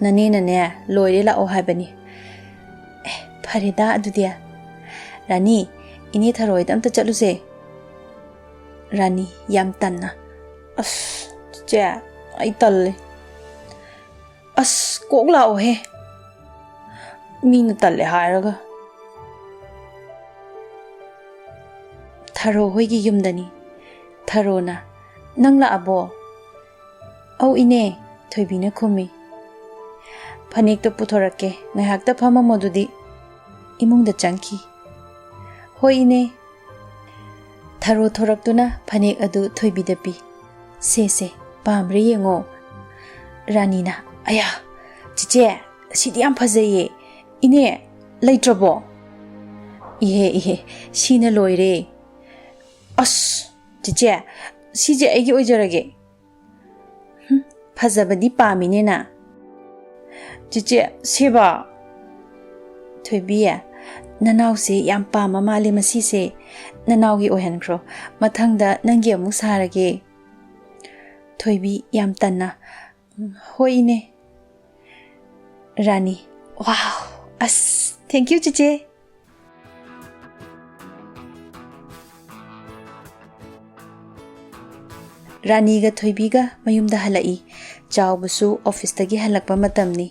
ꯅꯅꯦꯅꯅꯦ ꯂꯣꯏꯔꯦ ꯂꯥꯛꯑꯣ ꯍꯥꯏꯕꯅꯤ꯫" "ꯑꯦ, ꯐꯔꯦꯗ ꯑꯗꯨꯗꯤ꯫ ꯔꯥꯅꯤ, ꯏꯅꯦ ꯊꯔꯣꯏꯗ ꯑꯝꯇ ꯆꯠꯂꯨꯁꯦ꯫" ꯔꯥꯅꯤ ꯌꯥꯝ ꯇꯟꯅ, "ꯑꯁ, ꯆꯤꯆꯦ, ꯑꯩ ꯇꯜꯂꯦ꯫" "ꯑꯁ, ꯀꯣꯛ ꯂꯥꯛꯑꯣꯍꯦ, ꯃꯤꯅ ꯇꯜꯂꯦ ꯍꯥꯏꯔꯒ꯫" ꯊꯔꯣ ꯍꯣꯏꯒꯤ ꯌꯨꯝꯗꯅꯤ꯫ ꯊꯔꯣꯅ, "ꯅꯪ ꯂꯥꯛꯑꯕꯣ?" "ꯑꯧ ꯏꯅꯦ꯫" ꯊꯣꯏꯕꯤꯅ ꯈꯨꯝꯃꯤ꯫ "ꯐꯅꯦꯛꯇꯣ ꯄꯨꯊꯣꯔꯛꯀꯦ, ꯉꯥꯏꯍꯥꯛꯇ ꯐꯝꯃꯝꯃꯣ ꯑꯗꯨꯗꯤ꯫" ꯏꯃꯨꯡꯗ ꯆꯪꯈꯤ꯫ "ꯍꯣꯏ ꯏꯅꯦ꯫" ꯊꯔꯣ ꯊꯣꯔꯛꯇꯨꯅ ꯐꯅꯦꯛ ꯑꯗꯨ ꯊꯣꯏꯕꯤꯗ ꯄꯤ꯫ "ꯁꯦ ꯁꯦ, ꯄꯥꯝꯕ꯭ꯔꯥ ꯌꯦꯡꯉꯣ꯫" ꯔꯥꯅꯤꯅ, "ꯑꯌꯥ, ꯆꯤꯆꯦ, ꯁꯤꯗꯤ ꯌꯥꯝ ꯐꯖꯩꯌꯦ꯫ ꯏꯅꯦ, ꯂꯩꯇ꯭ꯔꯕꯣ?" "ꯏꯍꯦ ꯏꯍꯦ, ꯁꯤꯅ ꯂꯣꯏꯔꯦ꯫" "ꯑꯁ, ꯆꯤꯆꯦ, ꯁꯤꯁꯦ ꯑꯩꯒꯤ ꯑꯣꯏꯖꯔꯒꯦ꯫" "ꯍꯨꯝ, ꯐꯖꯕꯗꯤ ꯄꯥꯝꯃꯤꯅꯦ ꯅ꯫" "ꯆꯤꯆꯦ, ꯁꯦꯕꯥ, "ꯊꯣꯏꯕꯤ, ꯅꯅꯥꯎꯁꯦ ꯌꯥꯝ ꯄꯥꯝꯃ ꯃꯥꯜꯂꯦ ꯃꯁꯤꯁꯦ꯫ ꯅꯅꯥꯎꯒꯤ ꯑꯣꯏꯍꯟꯈ꯭ꯔꯣ꯫ ꯃꯊꯪꯗ ꯅꯪꯒꯤ ꯑꯃꯨꯛ ꯁꯥꯔꯒꯦ꯫" ꯊꯣꯏꯕꯤ ꯌꯥꯝ ꯇꯟꯅ, "ꯎꯝ, ꯍꯣꯏ ꯏꯅꯦ꯫" ꯔꯥꯅꯤ, "ꯋꯥꯎ, ꯑꯁ, thank you ꯆꯤꯆꯦ꯫" ꯔꯥꯅꯤꯒ ꯊꯣꯏꯕꯤꯒ ꯃꯌꯨꯝꯗ ꯍꯜꯂꯛꯏ꯫ ꯆꯥꯎꯕꯁꯨ ꯑꯣꯐꯤꯁꯇꯒꯤ ꯍꯜꯂꯛꯄ ꯃꯇꯝꯅꯤ꯫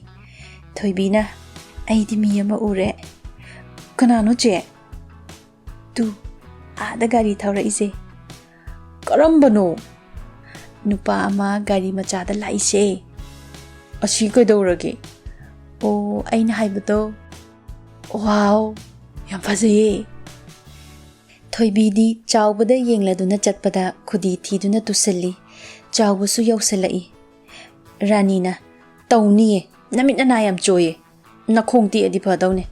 ꯊꯣꯏꯕꯤꯅ, "ꯑꯩꯗꯤ ꯃꯤ ꯑꯃ ꯎꯔꯦ꯫" "ꯀꯅꯥꯅꯣ ꯆꯦ?" "ꯇꯨ, ꯑꯥꯗ ꯒꯥꯔꯤ ꯊꯧꯔꯛꯏꯁꯦ꯫" "ꯀꯔꯝꯕꯅꯣ?" "ꯅꯨꯄꯥ ꯑꯃ ꯒꯥꯔꯤ ꯃꯆꯥꯗ ꯂꯥꯛꯏꯁꯦ꯫" "ꯑꯁꯤ ꯀꯩꯗꯧꯔꯒꯦ?" "ꯑꯣ, ꯑꯩꯅ ꯍꯥꯏꯕꯗꯣ꯫" "ꯋꯥꯎ, ꯌꯥꯝ ꯐꯖꯩꯌꯦ꯫" ꯊꯣꯏꯕꯤꯗꯤ ꯆꯥꯎꯕꯗ ꯌꯦꯡꯂꯗꯨꯅ ꯆꯠꯄꯗ ꯈꯨꯗꯤ ꯊꯤꯗꯨꯅ ꯇꯨꯁꯜꯂꯤ꯫ ꯆꯥꯎꯕꯁꯨ ꯌꯧꯁꯜꯂꯛꯏ꯫ ꯔꯥꯅꯤꯅ, "ꯇꯧꯅꯤꯌꯦ, ꯅꯃꯤꯠ ꯅꯅꯥ ꯌꯥꯝ ꯆꯣꯏꯌꯦ, ꯅꯈꯣꯡ ꯇꯦꯛꯑꯗꯤ ꯐꯗꯧꯅꯦ꯫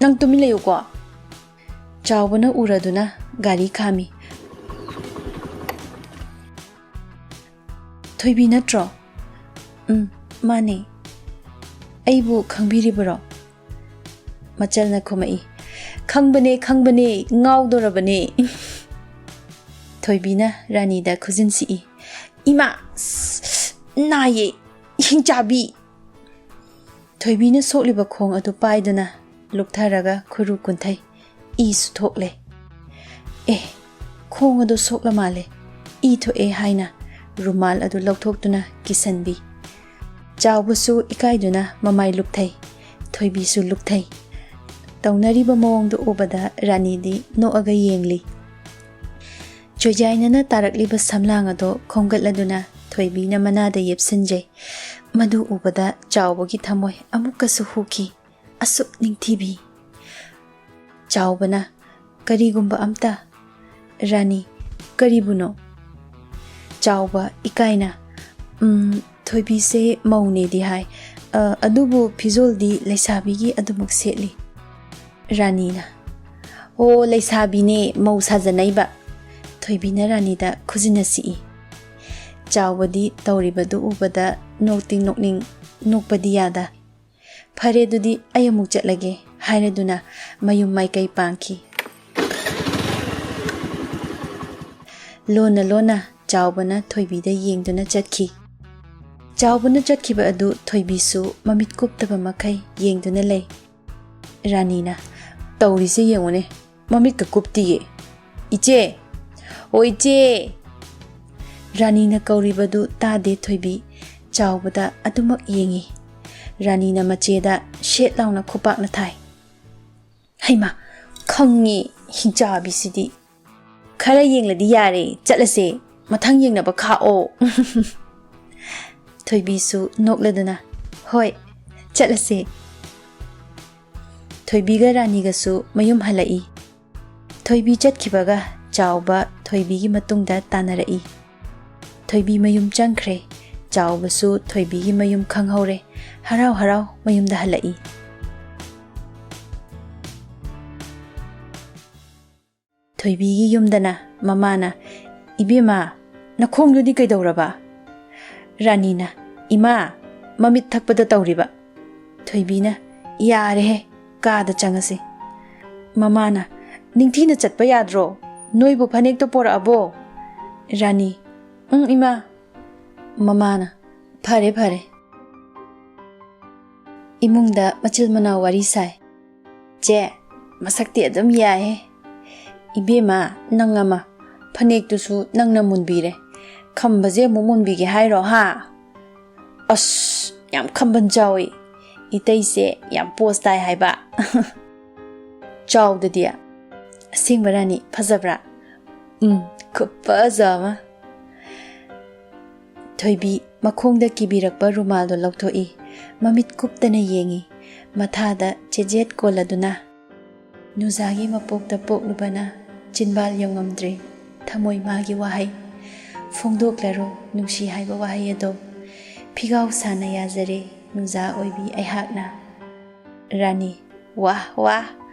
ꯅꯪ ꯇꯨꯃꯤꯟ ꯂꯩꯌꯨꯀꯣ꯫" ꯆꯥꯎꯕꯅ ꯎꯔꯗꯨꯅ ꯒꯥꯔꯤ ꯈꯥꯝꯃꯤ꯫ "ꯊꯣꯏꯕꯤ ꯅꯠꯇ꯭ꯔꯣ?" "ꯎꯝ, ꯃꯥꯅꯦ꯫ ꯑꯩꯕꯨ ꯈꯪꯕꯤꯔꯤꯕꯔꯣ?" ꯃꯆꯜꯅ ꯈꯨꯝꯃꯛꯏ꯫ "ꯈꯪꯕꯅꯦ, ꯈꯪꯕꯅꯦ, ꯉꯥꯎꯗꯣꯔꯕꯅꯦ꯫" ꯊꯣꯏꯕꯤꯅ ꯔꯥꯅꯤꯗ ꯈꯨꯖꯤꯟ ꯁꯤꯛꯏ꯫ "ꯏꯃꯥ! ꯅꯥꯏꯌꯦ! ꯍꯤꯡꯆꯥꯕꯤ!" ꯊꯣꯏꯕꯤꯅ ꯁꯣꯛꯂꯤꯕ ꯈꯣꯡ ꯑꯗꯨ ꯄꯥꯏꯗꯨꯅ ꯂꯨꯛꯊꯔꯒ ꯈꯨꯔꯨ ꯀꯨꯟꯊꯩ꯫ ꯏꯁꯨ ꯊꯣꯛꯂꯦ꯫ "ꯑꯦ, ꯈꯣꯡ ꯑꯗꯨ ꯁꯣꯛꯂ ꯃꯥꯜꯂꯦ, ꯏ ꯊꯣꯛꯑꯦ" ꯍꯥꯏꯅ ꯔꯨꯃꯥꯜ ꯑꯗꯨ ꯂꯧꯊꯣꯛꯇꯨꯅ ꯀꯤꯁꯟꯕꯤ꯫ ꯆꯥꯎꯕꯁꯨ ꯏꯀꯥꯏꯗꯨꯅ ꯃꯃꯥꯏ ꯂꯨꯛꯊꯩ꯫ ꯊꯣꯏꯕꯤꯁꯨ ꯂꯨꯛꯊꯩ꯫ ꯇꯧꯅꯔꯤꯕ ꯃꯑꯣꯡꯗꯨ ꯎꯕꯗ ꯔꯥꯅꯤꯗꯤ ꯅꯣꯛꯑꯒ ꯌꯦꯡꯂꯤ꯫ ꯆꯣꯏꯖꯥꯏꯅꯅ ꯇꯥꯔꯛꯂꯤꯕ ꯁꯝꯂꯥꯡ ꯑꯗꯨ ꯈꯣꯝꯒꯠꯂꯗꯨꯅ ꯊꯣꯏꯕꯤꯅ ꯃꯅꯥꯗ ꯌꯦꯞꯁꯤꯟꯖꯩ꯫ ꯃꯗꯨ ꯎꯕꯗ ꯆꯥꯎꯕꯒꯤ ꯊꯃꯣꯏ ꯑꯃꯨꯛꯀꯁꯨ ꯍꯨꯈꯤ꯫ ꯑꯁꯨꯛ ꯅꯤꯡꯊꯤꯕꯤ꯫ ꯆꯥꯎꯕꯅ, "ꯀꯔꯤꯒꯨꯝꯕ ꯑꯝꯇ꯫" ꯔꯥꯅꯤ, "ꯀꯔꯤꯕꯨꯅꯣ?" ꯆꯥꯎꯕ ꯏꯀꯥꯏꯅ, "ꯎꯝ, ꯊꯣꯏꯕꯤꯁꯦ ꯃꯧꯅꯦꯗꯤ ꯍꯥꯏ, ꯑ, ꯑꯗꯨꯕꯨ ꯐꯤꯖꯣꯜꯗꯤ ꯂꯩꯁꯥꯕꯤꯒꯤ ꯑꯗꯨꯃꯛ ꯁꯦꯠꯂꯤ꯫" ꯔꯥꯅꯤꯅ, "ꯑꯣ, ꯂꯩꯁꯥꯕꯤꯅꯦ, ꯃꯧ ꯁꯥꯖꯅꯩꯕ꯫" ꯊꯣꯏꯕꯤꯅ ꯔꯥꯅꯤꯗ ꯈꯨꯖꯤꯟꯅ ꯁꯤꯛꯏ꯫ ꯆꯥꯎꯕꯗꯤ ꯇꯧꯔꯤꯕꯗꯨ ꯎꯕꯗ ꯅꯣꯛꯇꯤ ꯅꯣꯛꯅꯤꯡ, ꯅꯣꯛꯄꯗꯤ ꯌꯥꯗ꯫ "ꯐꯔꯦ, ꯑꯗꯨꯗꯤ ꯑꯩ ꯑꯃꯨꯛ ꯆꯠꯂꯒꯦ" ꯍꯥꯏꯔꯗꯨꯅ ꯃꯌꯨꯝ ꯃꯥꯏꯀꯩ ꯄꯥꯡꯈꯤ꯫ ꯂꯣꯟꯅ ꯂꯣꯟꯅ ꯆꯥꯎꯕꯅ ꯊꯣꯏꯕꯤꯗ ꯌꯦꯡꯗꯨꯅ ꯆꯠꯈꯤ꯫ ꯆꯥꯎꯕꯅ ꯆꯠꯈꯤꯕ ꯑꯗꯨ ꯊꯣꯏꯕꯤꯁꯨ ꯃꯃꯤꯠ ꯀꯨꯞꯇꯕ ꯃꯈꯩ ꯌꯦꯡꯗꯨꯅ ꯂꯩ꯫ ꯔꯥꯅꯤꯅ, "ꯇꯧꯔꯤꯁꯦ ꯌꯦꯡꯉꯨꯅꯦ, ꯃꯃꯤꯠꯀ ꯀꯨꯞꯇꯤꯌꯦ꯫ ꯏꯆꯦ! ꯑꯣ ꯏꯆꯦ!" ꯔꯥꯅꯤꯅ ꯀꯧꯔꯤꯕꯗꯨ ꯇꯥꯗꯦ ꯊꯣꯏꯕꯤ꯫ ꯆꯥꯎꯕꯗ ꯑꯗꯨꯃꯛ ꯌꯦꯡꯉꯤ꯫ ꯔꯥꯅꯤꯅ ꯃꯆꯦꯗ ꯁꯦꯠ ꯂꯥꯎꯅ ꯈꯨꯄꯥꯛꯅ ꯊꯥꯏ꯫ "ꯍꯩꯃꯥ! ꯈꯪꯉꯤ, ꯍꯤꯡꯆꯥꯕꯤꯁꯤꯗꯤ꯫ ꯈꯔ ꯌꯦꯡꯂꯗꯤ ꯌꯥꯔꯦ, ꯆꯠꯂꯁꯦ꯫ ꯃꯊꯪ ꯌꯦꯡꯅꯕ ꯈꯥꯛꯑꯣ!" ꯊꯣꯏꯕꯤꯁꯨ ꯅꯣꯛꯂꯗꯨꯅ, "ꯍꯣꯏ, ꯆꯠꯂꯁꯦ"꯫ ꯊꯣꯏꯕꯤꯒ ꯔꯥꯅꯤꯒꯁꯨ ꯃꯌꯨꯝ ꯍꯜꯂꯛꯏ꯫ ꯊꯣꯏꯕꯤ ꯆꯠꯈꯤꯕꯒ ꯆꯥꯎꯕ ꯊꯣꯏꯕꯤꯒꯤ ꯃꯇꯨꯡꯗ ꯇꯥꯟꯅꯔꯛꯏ꯫ ꯊꯣꯏꯕꯤ ꯃꯌꯨꯝ ꯆꯪꯈ꯭ꯔꯦ꯫ ꯆꯥꯎꯕꯁꯨ ꯊꯣꯏꯕꯤꯒꯤ ꯃꯌꯨꯝ ꯈꯪꯍꯧꯔꯦ꯫ ꯍꯔꯥꯎ ꯍꯔꯥꯎ ꯃꯌꯨꯝꯗ ꯍꯜꯂꯛꯏ꯫ ꯊꯣꯏꯕꯤꯒꯤ ꯌꯨꯝꯗꯅ ꯃꯃꯥꯅ, "ꯏꯕꯦꯝꯃ, ꯅꯈꯣꯡꯗꯨꯗꯤ ꯀꯩꯗꯧꯔꯕ?" ꯔꯥꯅꯤꯅ, "ꯏꯃꯥ, ꯃꯃꯤꯠ ꯊꯛꯄꯗ ꯇꯧꯔꯤꯕ"꯫ ꯊꯣꯏꯕꯤꯅ, "ꯌꯥꯔꯦꯍꯦ, ꯀꯥꯗ ꯆꯪꯉꯁꯤ"꯫ ꯃꯃꯥꯅ, "ꯅꯤꯡꯊꯤꯅ ꯆꯠꯄ ꯌꯥꯗ꯭ꯔꯣ? ꯅꯣꯏꯕꯨ ꯐꯅꯦꯛꯇꯣ ꯄꯣꯔꯛꯑꯕꯣ?" ꯔꯥꯅꯤ, "ꯎꯝ, ꯏꯃꯥ"꯫ ꯃꯃꯥꯅ, "ꯐꯔꯦ, ꯐꯔꯦ"꯫ ꯏꯃꯨꯡꯗ ꯃꯆꯤꯜ ꯃꯅꯥꯎ ꯋꯥꯔꯤ ꯁꯥꯏ꯫ "ꯆꯦ, ꯃꯁꯛꯇꯤ ꯑꯗꯨꯝ ꯌꯥꯏꯍꯦ꯫ ꯏꯕꯦꯝꯃ, ꯅꯪ ꯑꯃ, ꯐꯅꯦꯛꯇꯨꯁꯨ ꯅꯪꯅ ꯃꯨꯟꯕꯤꯔꯦ꯫ ꯈꯝꯕꯁꯦ ꯑꯃꯨꯛ ꯃꯨꯟꯕꯤꯒꯦ ꯍꯥꯏꯔꯣ, ꯍꯥ? ꯑꯁ, ꯌꯥꯝ ꯈꯝꯕꯟ ꯆꯥꯎꯏ꯫ ꯏꯇꯩꯁꯦ ꯌꯥꯝ ꯄꯣꯁ ꯇꯥꯏ ꯍꯥꯏꯕ"꯫ ꯆꯥꯎꯗꯗꯤ꯫ "ꯑꯁꯦꯡꯕ ꯔꯥꯅꯤ, ꯐꯖꯕ꯭ꯔꯥ?" "ꯎꯝ, ꯈꯨꯐꯖ ꯑꯃ"꯫ ꯊꯣꯏꯕꯤ ꯃꯈꯣꯡꯗ ꯀꯤꯕꯤꯔꯛꯄ ꯔꯨꯃꯥꯜꯗꯣ ꯂꯧꯊꯣꯛꯏ꯫ ꯃꯃꯤꯠ ꯀꯨꯞꯇꯅ ꯌꯦꯡꯏ꯫ ꯃꯊꯥꯗ ꯆꯦꯖꯦꯠ ꯀꯣꯜꯂꯗꯨꯅ, "ꯅꯨꯖꯥꯒꯤ ꯃꯄꯣꯛꯇ ꯄꯣꯛꯂꯨꯕꯅ ꯆꯤꯟꯕꯥꯜ ꯌꯧꯉꯝꯗ꯭ꯔꯦ ꯊꯃꯣꯏ ꯃꯥꯒꯤ ꯋꯥꯍꯩ꯫ ꯐꯣꯡꯗꯣꯛꯂꯔꯣ ꯅꯨꯡꯁꯤ ꯍꯥꯏꯕ ꯋꯥꯍꯩ ꯑꯗꯣ꯫ ꯐꯤꯒꯥꯎ ꯁꯥꯅ ꯌꯥꯖꯔꯦ ꯅꯨꯖꯥ ꯑꯣꯏꯕꯤ ꯑꯩꯍꯥꯛꯅ"꯫ ꯔꯥꯅꯤ, "ꯋꯥ, ꯋꯥ,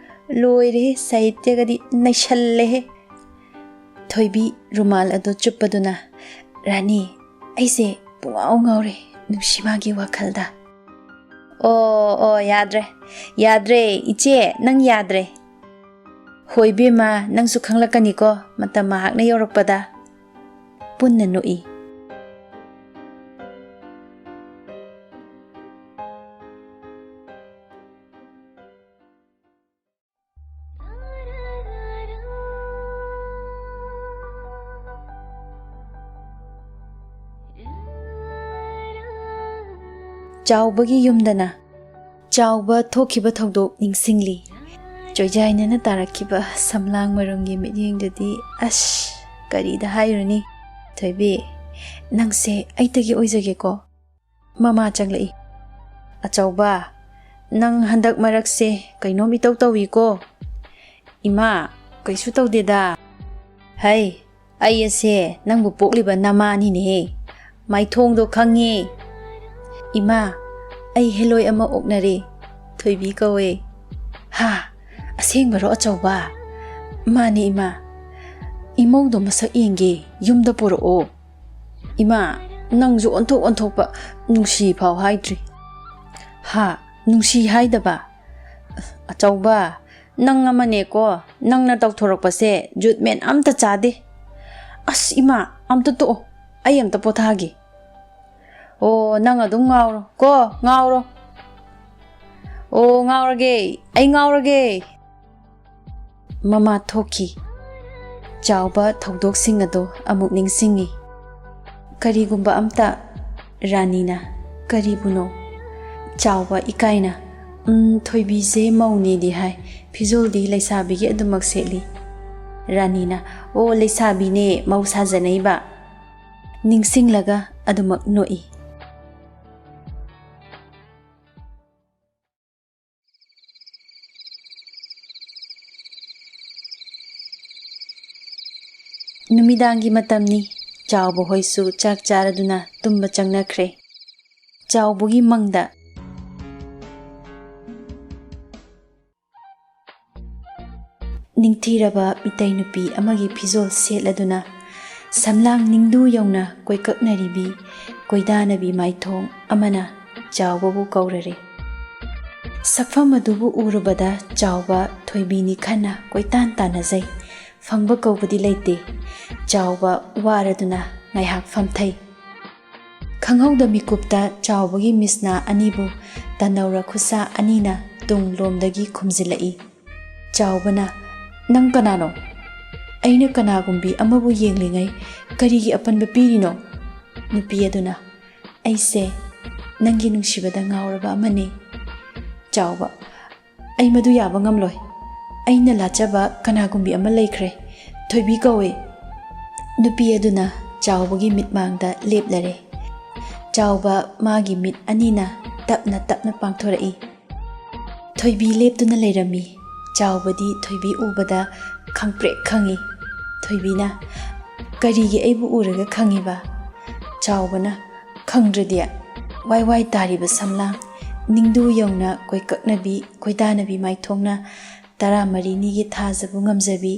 ꯂꯣꯏꯔꯦꯍꯦ, ꯁꯥꯍꯤꯇ꯭ꯌꯒꯗꯤ ꯅꯩꯁꯜꯂꯦꯍꯦ"꯫ ꯊꯣꯏꯕꯤ ꯔꯨꯃꯥꯜ ꯑꯗꯨ ꯆꯨꯞꯄꯗꯨꯅ, "ꯔꯥꯅꯤ, ꯑꯩꯁꯦ ꯄꯨꯡꯉꯥꯎ ꯉꯥꯎꯔꯦ ꯅꯨꯡꯁꯤꯃꯥꯒꯤ ꯋꯥꯈꯜꯗ"꯫ ꯑꯣ, ꯑꯣ, ꯌꯥꯗ꯭ꯔꯦ꯫ ꯌꯥꯗ꯭ꯔꯦ, ꯏꯆꯦ, ꯅꯪ ꯌꯥꯗ꯭ꯔꯦ꯫ ꯍꯣꯏ, ꯏꯕꯦꯝꯃ, ꯅꯪꯁꯨ ꯈꯪꯂꯛꯀꯅꯤꯀꯣ, ꯃꯇꯝ ꯃꯍꯥꯛꯅ ꯌꯧꯔꯛꯄꯗ꯫ ꯄꯨꯟꯅ ꯅꯣꯛꯏ꯫ ꯆꯥꯎꯕꯒꯤ ꯌꯨꯝꯗꯅ꯫ ꯆꯥꯎꯕ ꯊꯣꯛꯈꯤꯕ ꯊꯧꯗꯣꯛ ꯅꯤꯡꯁꯤꯡꯂꯤ꯫ ꯆꯣꯏꯖꯥꯏꯅꯅ ꯇꯥꯔꯛꯈꯤꯕ ꯁꯝꯂꯥꯡ ꯃꯔꯨꯝꯒꯤ ꯃꯤꯠꯌꯦꯡꯗꯨꯗꯤ ꯑꯁ, ꯀꯔꯤꯗ ꯍꯥꯏꯔꯨꯅꯤ? ꯊꯣꯏꯕꯤ, ꯅꯪꯁꯦ ꯑꯩꯇꯒꯤ ꯑꯣꯏꯖꯒꯦꯀꯣ꯫ ꯃꯃꯥ ꯆꯪꯂꯛꯏ꯫ "ꯑꯆꯧꯕ, ꯅꯪ ꯍꯟꯗꯛ ꯃꯔꯛꯁꯦ ꯀꯩꯅꯣꯝ ꯏꯇꯧ ꯇꯧꯏꯀꯣ?" "ꯏꯃꯥ, ꯀꯩꯁꯨ ꯇꯧꯗꯦꯗ꯫" "ꯍꯩ, ꯑꯩ ꯑꯁꯦ ꯅꯪꯕꯨ ꯄꯣꯛꯂꯤꯕ ꯅꯃꯥꯅꯤꯅꯦꯍꯦ꯫ ꯃꯥꯏꯊꯣꯡꯗꯣ ꯈꯪꯉꯦ꯫" "ꯏꯃꯥ, ꯑꯩ ꯍꯦꯂꯣꯏ ꯑꯃ ꯑꯣꯛꯅꯔꯦ꯫ ꯊꯣꯏꯕꯤ ꯀꯧꯋꯦ꯫" "ꯍꯥ, ꯑꯁꯦꯡꯕꯔꯣ ꯑꯆꯧꯕ?" "ꯃꯥꯅꯦ ꯏꯃꯥ꯫ ꯏꯃꯧꯗꯣ ꯃꯁꯛ ꯌꯦꯡꯒꯦ, ꯌꯨꯝꯗ ꯄꯨꯔꯛꯑꯣ꯫" "ꯏꯃꯥ, ꯅꯪꯁꯨ ꯑꯣꯟꯊꯣꯛ ꯑꯣꯟꯊꯣꯛꯄ, ꯅꯨꯡꯁꯤ ꯐꯥꯎ ꯍꯥꯏꯗ꯭ꯔꯤ꯫" "ꯍꯥ, ꯅꯨꯡꯁꯤ ꯍꯥꯏꯗꯕ? ꯑꯆꯧꯕ, ꯅꯪ ꯑꯃꯅꯦꯀꯣ, ꯅꯪꯅ ꯇꯧꯊꯣꯔꯛꯄꯁꯦ ꯖꯨꯠ ꯃꯦꯟ ꯑꯝꯇ ꯆꯥꯗꯦ꯫" "ꯑꯁ ꯏꯃꯥ, ꯑꯝꯇ ꯇꯣꯛꯑꯣ, ꯑꯩ ꯑꯝꯇ ꯄꯣꯊꯥꯒꯦ꯫" "ꯑꯣ, ꯅꯪ ꯑꯗꯨꯝ ꯉꯥꯎꯔꯣ ꯀꯣ, ꯉꯥꯎꯔꯣ꯫" "ꯑꯣ, ꯉꯥꯎꯔꯒꯦ, ꯑꯩ ꯉꯥꯎꯔꯒꯦ꯫" ꯃꯃꯥ ꯊꯣꯛꯈꯤ꯫ ꯆꯥꯎꯕ ꯊꯧꯗꯣꯛꯁꯤꯡ ꯑꯗꯨ ꯑꯃꯨꯛ ꯅꯤꯡꯁꯤꯡꯉꯤ꯫ "ꯀꯔꯤꯒꯨꯝꯕ ꯑꯝꯇ꯫" ꯔꯥꯅꯤꯅ, "ꯀꯔꯤꯕꯨꯅꯣ?" ꯆꯥꯎꯕ ꯏꯀꯥꯏꯅ, "ꯎꯝ, ꯊꯣꯏꯕꯤꯁꯦ ꯃꯧꯅꯦꯗꯤ ꯍꯥꯏ, ꯐꯤꯖꯣꯜꯗꯤ ꯂꯩꯁꯥꯕꯤꯒꯤ ꯑꯗꯨꯃꯛ ꯁꯦꯠꯂꯤ꯫" ꯔꯥꯅꯤꯅ, "ꯑꯣ, ꯂꯩꯁꯥꯕꯤꯅꯦ, ꯃꯧ ꯁꯥꯖꯅꯩꯕ꯫" ꯅꯤꯡꯁꯤꯡꯂꯒ ꯑꯗꯨꯃꯛ ꯅꯣꯛꯏ꯫ ꯅꯨꯃꯤꯗꯥꯡꯒꯤ ꯃꯇꯝꯅꯤ꯫ ꯆꯥꯎꯕ ꯍꯣꯏꯁꯨ ꯆꯥꯛ ꯆꯥꯔꯗꯨꯅ ꯇꯨꯝꯕ ꯆꯪꯅꯈ꯭ꯔꯦ꯫ ꯆꯥꯎꯕꯒꯤ ꯃꯪꯗ ꯅꯤꯡꯊꯤꯔꯕ ꯃꯤꯇꯩ ꯅꯨꯄꯤ ꯑꯃꯒꯤ ꯐꯤꯖꯣꯜ ꯁꯦꯠꯂꯗꯨꯅ ꯁꯝꯂꯥꯡ ꯅꯤꯡꯗꯨ ꯌꯧꯅ ꯀꯣꯏꯀꯛꯅꯔꯤꯕꯤ ꯀꯣꯏꯗꯥꯅꯕꯤ ꯃꯥꯏꯊꯣꯡ ꯑꯃꯅ ꯆꯥꯎꯕꯕꯨ ꯀꯧꯔꯔꯦ꯫ ꯁꯛꯐꯝ ꯑꯗꯨꯕꯨ ꯎꯔꯨꯕꯗ ꯆꯥꯎꯕ ꯊꯣꯏꯕꯤꯅꯤ ꯈꯟꯅ ꯀꯣꯏꯇꯥꯟ ꯇꯥꯟꯅꯖꯩ꯫ ꯐꯪꯕ ꯀꯧꯕꯗꯤ ꯂꯩꯇꯦ꯫ ꯆꯥꯎꯕ ꯋꯥꯔꯗꯨꯅ ꯉꯥꯏꯍꯥꯛ ꯐꯝꯊꯩ꯫ ꯈꯪꯍꯧꯗ ꯃꯤꯀꯨꯞꯇ ꯆꯥꯎꯕꯒꯤ ꯃꯤꯁꯅꯥ ꯑꯅꯤꯕꯨ ꯇꯅꯧꯔ ꯈꯨꯠꯁꯥ ꯑꯅꯤꯅ ꯇꯨꯡ ꯂꯣꯝꯗꯒꯤ ꯈꯨꯝꯖꯤꯜꯂꯛꯏ꯫ ꯆꯥꯎꯕꯅ, "ꯅꯪ ꯀꯅꯥꯅꯣ? ꯑꯩꯅ ꯀꯅꯥꯒꯨꯝꯕꯤ ꯑꯃꯕꯨ ꯌꯦꯡꯂꯤꯉꯩ ꯀꯔꯤꯒꯤ ꯑꯄꯟꯕ ꯄꯤꯔꯤꯅꯣ?" ꯅꯨꯄꯤ ꯑꯗꯨꯅ, "ꯑꯩꯁꯦ ꯅꯪꯒꯤ ꯅꯨꯡꯁꯤꯕꯗ ꯉꯥꯎꯔꯕ ꯑꯃꯅꯤ꯫" ꯆꯥꯎꯕ, "ꯑꯩ ꯃꯗꯨ ꯌꯥꯕ ꯉꯝꯂꯣꯏ꯫ ꯑꯩꯅ ꯂꯥꯠꯆꯕ ꯀꯅꯥꯒꯨꯝꯕꯤ ꯑꯃ ꯂꯩꯈ꯭ꯔꯦ꯫ ꯊꯣꯏꯕꯤ ꯀꯧꯏ꯫" ꯅꯨꯄꯤ ꯑꯗꯨꯅ ꯆꯥꯎꯕꯒꯤ ꯃꯤꯠꯃꯥꯡꯗ ꯂꯦꯞꯂꯔꯦ꯫ ꯆꯥꯎꯕ ꯃꯥꯒꯤ ꯃꯤꯠ ꯑꯅꯤꯅ ꯇꯞꯅ ꯇꯞꯅ ꯄꯥꯡꯊꯣꯔꯛꯏ꯫ ꯊꯣꯏꯕꯤ ꯂꯦꯞꯇꯨꯅ ꯂꯩꯔꯝꯃꯤ꯫ ꯆꯥꯎꯕꯗꯤ ꯊꯣꯏꯕꯤ ꯎꯕꯗ ꯈꯪꯄ꯭ꯔꯦꯛ ꯈꯪꯏ꯫ ꯊꯣꯏꯕꯤꯅ, "ꯀꯔꯤꯒꯤ ꯑꯩꯕꯨ ꯎꯔꯒ ꯈꯪꯉꯤꯕ?" ꯆꯥꯎꯕꯅ, "ꯈꯪꯗ꯭ꯔꯗꯤ? ꯋꯥꯏ ꯋꯥꯏ ꯇꯥꯔꯤꯕ ꯁꯝꯂꯥꯡ, ꯅꯤꯡꯗꯨ ꯌꯧꯅ ꯀꯣꯏꯀꯛꯅꯕꯤ ꯀꯣꯏꯗꯥꯅꯕꯤ ꯃꯥꯏꯊꯣꯡꯅ, ꯇꯔꯥꯃꯔꯤꯅꯤꯒꯤ ꯊꯥꯖꯕꯨ ꯉꯝꯖꯕꯤ,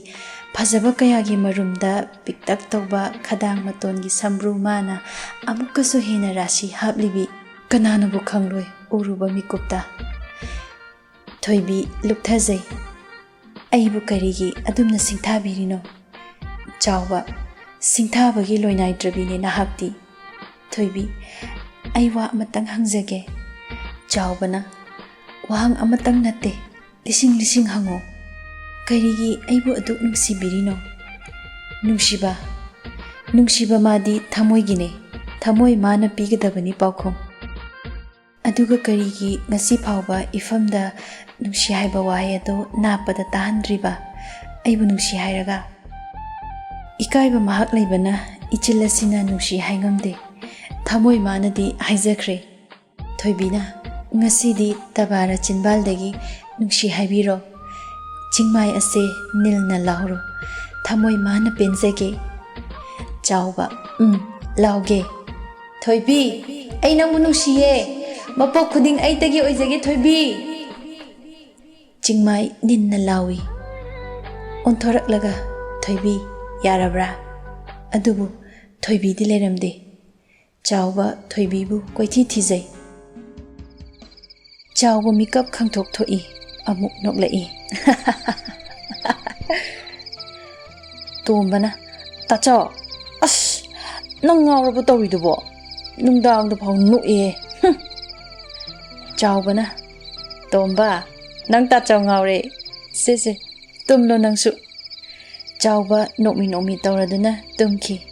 ꯐꯖꯕ ꯀꯌꯥꯒꯤ ꯃꯔꯨꯝꯗ ꯄꯤꯛꯇꯛ ꯇꯧꯕ ꯈꯗꯥꯡ ꯃꯇꯣꯟꯒꯤ ꯁꯝꯕ꯭ꯔꯨ ꯃꯥꯅ ꯑꯃꯨꯛꯀꯁꯨ ꯍꯦꯟꯅ ꯔꯥꯁꯤ ꯍꯥꯞꯂꯤꯕꯤ, ꯀꯅꯥꯅꯕꯨ ꯈꯪꯂꯣꯏ ꯎꯔꯨꯕ ꯃꯤꯀꯨꯞꯇ?" ꯊꯣꯏꯕꯤ ꯂꯨꯞꯊꯖꯩ꯫ "ꯑꯩꯕꯨ ꯀꯔꯤꯒꯤ ꯑꯗꯨꯝꯅ ꯁꯤꯡꯊꯥꯕꯤꯔꯤꯅꯣ?" ꯆꯥꯎꯕ, "ꯁꯤꯡꯊꯥꯕꯒꯤ ꯂꯣꯏꯅꯥꯏꯗ꯭ꯔꯕꯤꯅꯦ ꯅꯍꯥꯛꯇꯤ꯫" ꯊꯣꯏꯕꯤ, "ꯑꯩ ꯋꯥ ꯑꯃꯇꯪ ꯍꯪꯖꯒꯦ꯫" ꯆꯥꯎꯕꯅ, "ꯋꯥꯍꯪ ꯑꯃꯇꯪ ꯅꯠꯇꯦ, ꯂꯤꯁꯤꯡ ꯂꯤꯁꯤꯡ ꯍꯪꯉꯣ꯫ ꯀꯔꯤꯒꯤ ꯑꯩꯕꯨ ꯑꯗꯨꯛ ꯅꯨꯡꯁꯤꯕꯤꯔꯤꯅꯣ?" ꯅꯨꯡꯁꯤꯕ, ꯅꯨꯡꯁꯤꯕ ꯃꯥꯗꯤ ꯊꯃꯣꯏꯒꯤꯅꯦ꯫ ꯊꯃꯣꯏ ꯃꯥꯅ ꯄꯤꯒꯗꯕꯅꯤ ꯄꯥꯎꯈꯨꯝ꯫ ꯑꯗꯨꯒ ꯀꯔꯤꯒꯤ ꯉꯁꯤ ꯐꯥꯎꯕ ꯏꯐꯝꯗ ꯅꯨꯡꯁꯤ ꯍꯥꯏꯕ ꯋꯥꯍꯩ ꯑꯗꯨ ꯅꯥꯞꯄꯗ ꯇꯥꯍꯟꯗ꯭ꯔꯤꯕ? ꯑꯩꯕꯨ ꯅꯨꯡꯁꯤ ꯍꯥꯏꯔꯒ? ꯏꯀꯥꯏꯕ ꯃꯍꯥꯛ ꯂꯩꯕꯅ ꯏꯆꯤꯜ ꯑꯁꯤꯅ ꯅꯨꯡꯁꯤ ꯍꯥꯏꯉꯝꯗꯦ꯫ ꯊꯃꯣꯏ ꯃꯥꯅꯗꯤ ꯍꯥꯏꯖꯈ꯭ꯔꯦ꯫ ꯊꯣꯏꯕꯤꯅ, "ꯉꯁꯤꯗꯤ ꯇꯕꯥꯔ ꯆꯤꯟꯕꯥꯜꯗꯒꯤ ꯅꯨꯡꯁꯤ ꯍꯥꯏꯕꯤꯔꯣ꯫ ꯆꯤꯡꯃꯥꯏ ꯑꯁꯦ ꯅꯤꯜꯅ ꯂꯥꯎꯔꯣ꯫ ꯊꯃꯣꯏ ꯃꯥꯅ ꯄꯦꯟꯖꯒꯦ꯫" ꯆꯥꯎꯕ, "ꯎꯝ, ꯂꯥꯎꯒꯦ꯫" "ꯊꯣꯏꯕꯤ, ꯑꯩ ꯅꯪꯕꯨ ꯅꯨꯡꯁꯤꯌꯦ꯫ ꯃꯄꯣꯛ ꯈꯨꯗꯤꯡ ꯑꯩꯇꯒꯤ ꯑꯣꯏꯖꯒꯦ ꯊꯣꯏꯕꯤ꯫" ꯆꯤꯡꯃꯥꯏ ꯅꯤꯟꯅ ꯂꯥꯎꯏ꯫ ꯑꯣꯟꯊꯣꯔꯛꯂꯒ, "ꯊꯣꯏꯕꯤ, ꯌꯥꯔꯕ꯭ꯔꯥ?" ꯑꯗꯨꯕꯨ ꯊꯣꯏꯕꯤꯗꯤ ꯂꯩꯔꯝꯗꯦ꯫ ꯆꯥꯎꯕ ꯊꯣꯏꯕꯤꯕꯨ ꯀꯣꯏꯊꯤ ꯊꯤꯖꯩ꯫ ꯆꯥꯎꯕ ꯃꯤꯀꯞ ꯈꯪꯊꯣꯛ ꯊꯣꯛꯏ꯫ ꯑꯃꯨꯛ ꯅꯣꯛꯂꯛꯏ꯫ ꯇꯣꯝꯕꯅ, "ꯇꯥꯆꯧ, ꯑꯁ, ꯅꯪ ꯉꯥꯎꯔꯕ ꯇꯧꯔꯤꯗꯨꯕꯣ? ꯅꯨꯡꯗꯥꯡꯗ ꯐꯥꯎ ꯅꯣꯛꯑꯦ꯫ ꯍꯨꯝ!" ꯆꯥꯎꯕꯅ, "ꯇꯣꯝꯕ, ꯅꯪ ꯇꯥꯆꯧ ꯉꯥꯎꯔꯦ꯫ ꯁꯦ, ꯁꯦ, ꯇꯨꯝꯂꯣ ꯅꯪꯁꯨ꯫" ꯆꯥꯎꯕ ꯅꯣꯛꯃꯤ ꯅꯣꯛꯃꯤ ꯇꯧꯔꯗꯨꯅ ꯇꯨꯝꯈꯤ꯫